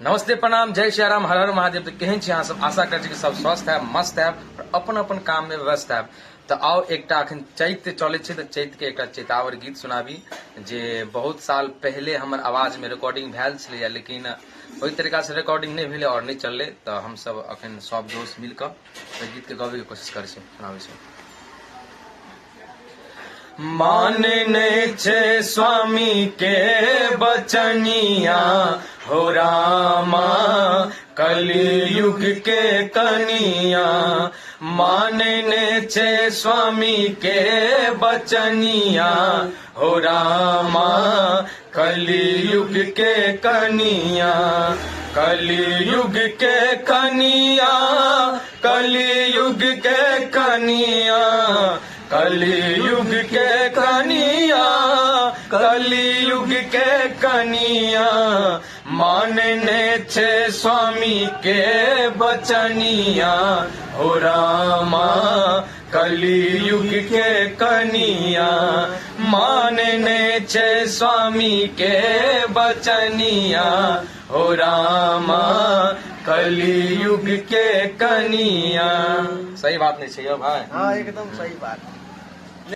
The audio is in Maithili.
नमस्ते, प्रणाम, जय श्री राम, हर हर महादेव। तऽ केहन छी अहाँ सब? आशा करै छी कि सब स्वस्थ हैब, मस्त हैब आओर अपन अपन काम में व्यस्त हैब। तऽ आउ, एकटा अखन चैत चलै छै, तऽ चैत के एकटा चैतावर गीत सुनाबी, जे बहुत साल पहिले हमर आवाज में रिकॉर्डिंग भेल छलैया, लेकिन ओहि तरीका से रिकॉर्डिंग नहि भेलै आओर नहि चललै। तऽ हमसब अखन सब दोस्त मिल कऽ ओहि गीत के गबैके कोशिश करै छी, सुनाबै छी। मानने छे स्वामी के बचनिया हो रामा, कलयुग के कनिया। मानने छे स्वामी के बचनिया हो रामा, कलयुग के कनिया। कलयुग के कनिया, कलयुग के कनिया, कलयुग के कनिया, कलयुग के कनिया। मानने छे स्वामी के बचनिया हो रामा, कलयुग के कनिया। मानने छे स्वामी के बचनिया हो रामा, कलयुग के कनिया। सही बात नहीं छै यौ भाई? हाँ, एकदम सही बात।